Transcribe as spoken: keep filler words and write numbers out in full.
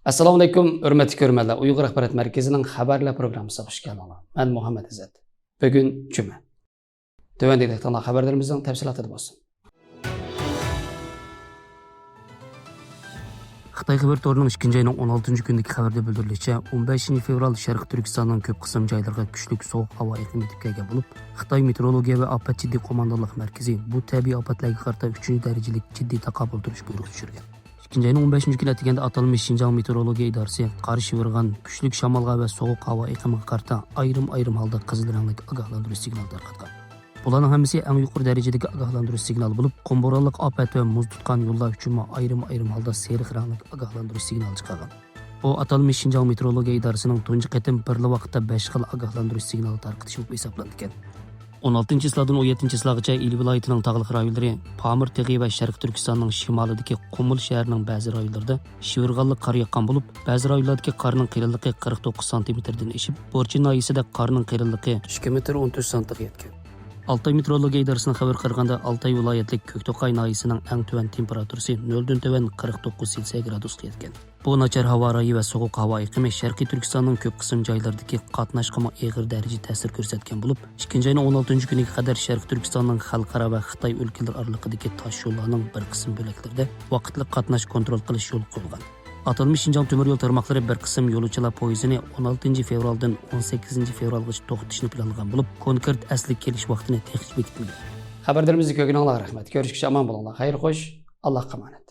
ئەسسالامۇ ئەلەيكۇم، ھۆرمەتلىك كۆرۈرمەنلەر. ئۇيغۇر ئاخبارات مەركىزىنىڭ خەۋەرلەر پروگراممىسىغا خۇش كەلدىڭلار. مەن مۇھەممەد ئىززەت. بۈگۈن جۈمە. تۆۋەندىكى دىققەتلەر خەۋەرلىرىمىزنىڭ تەپسىلاتىدا بولسۇن. خىتاي خەۋەر تورىنىڭ ئىككىنچى ئاينىڭ ئون ئالتىنچى كۈنىدىكى خەۋىرىدە بىلدۈرۈلۈشىچە، ئون بەشىنچى فېۋرال شەرقىي تۈركىستاننىڭ كۆپ قىسىم جايلىرىغا كۈچلۈك سوغۇق ھاۋا ئېقىمى يېتىپ كەلگەن بولۇپ، خىتاي مېتېئورولوگىيە ۋە ئاپەت جىددىي قوماندانلىق مەركىزى بۇ تەبىئىي ئاپەتلەرگە قارىتا ئۈچىنچى دەرىجىلىك جىددىي تاقابىل تۇرۇش بۇيرۇقى چۈشۈرگەن. ئىككىنچى ئاينىڭ ئون بەشىنچى كۈنى ئەتىگەندە ئاتالمىش شىنجاڭ مېتېئورولوگىيە ئىدارىسى قار شىۋىرغان، كۈچلۈك شامالغا ۋە سوغۇق ھاۋا ئېقىمىغا قارىتا ئايرىم-ئايرىم ھالدا قىزىل رەڭلىك ئاگاھلاندۇرۇش سىگنالى تارقاتقان. بۇلارنىڭ ھەممىسى ئەڭ يۇقىرى دەرىجىدىكى ئاگاھلاندۇرۇش سىگنالى بولۇپ، قۇم بورانلىق ئاپەت ۋە مۇز تۇتقان يوللار ئۈچۈنمۇ ئايرىم-ئايرىم ھالدا سېرىق رەڭلىك ئاگاھلاندۇرۇش سىگنالى چىقارغان. بۇ ئاتالمىش شىنجاڭ مېتېئورولوگىيە ئىدارىسىنىڭ تۇنجى قېتىم بىرلا ۋاقىتتا بەش خىل ئاگاھلاندۇرۇش سىگنالى تارقىتىشى بولۇپ ھېسابلىنىدىكەن. ئون ئالتىنچى چىسلادىن ئون يەتتىنچى چىسلاغىچە ئىلى ۋىلايىتىنىڭ تاغلىق رايونلىرى، پامىر تېغى ۋە شەرقىي تۈركىستاننىڭ شىمالىدىكى قۇمۇل شەھىرىنىڭ بەزى رايونلىرىدا شىۋىرغانلىق قار ياغقان بولۇپ، بەزى رايونلاردىكى قارنىڭ قېلىنلىقى قىرىق توققۇز سانتىمېتىردىن ئېشىپ، بورچى ناھىيەسىدە قارنىڭ قېلىنلىقى ئىككى مېتىر ئون تۆت سانتىغا يەتكەن. ئالتاي مېتېئورولوگىيە ئىدارىسىنىڭ خەۋىرىگە قارىغاندا، ئالتاي ۋىلايەتلىك كۆكتوقاي ناھىيەسىنىڭ ئەڭ تۆۋەن تېمپېراتۇرىسى نۆلدىن تۆۋەن قىرىق توققۇز سېلسىيە گرادۇسقا يەتكەن. بۇ ناچار ھاۋا رايى ۋە سوغۇق ھاۋا ئېقىمى شەرقىي تۈركىستاننىڭ كۆپ قىسىم جايلىرىدىكى قاتناشقىمۇ ئېغىر دەرىجىدە تەسىر كۆرسەتكەن بولۇپ، ئىككىنچى ئاينىڭ ئون ئالتىنچى كۈنىگە قەدەر شەرقىي تۈركىستاننىڭ خەلقئارا ۋە خىتاي ئۆلكىلىرى ئارىلىقىدىكى تاش يوللارنىڭ بىر قىسىم بۆلەكلىرىدە ۋاقىتلىق قاتناش كونترول قىلىش يولغا قويۇلغان. ئاتالمىش شىنجاڭ تۆمۈر يول تارماقلىرى بىر قىسىم يولۇچىلار پويىزىنى ئون ئالتىنچى فېۋرالدىن ئون سەككىزىنچى فېۋرالغىچە توختىتىشنى پىلانلىغان بولۇپ، كونكرېت ئەسلىگە كېلىش ۋاقتىنى تېخىچە بېكىتمىگەن. خەۋەرلىرىمىزنى كۆرگىنىڭلارغا رەھمەت. كۆرۈشكىچە ئامان بولۇڭلار. خەير خوش. ئاللاھقا ئامانەت.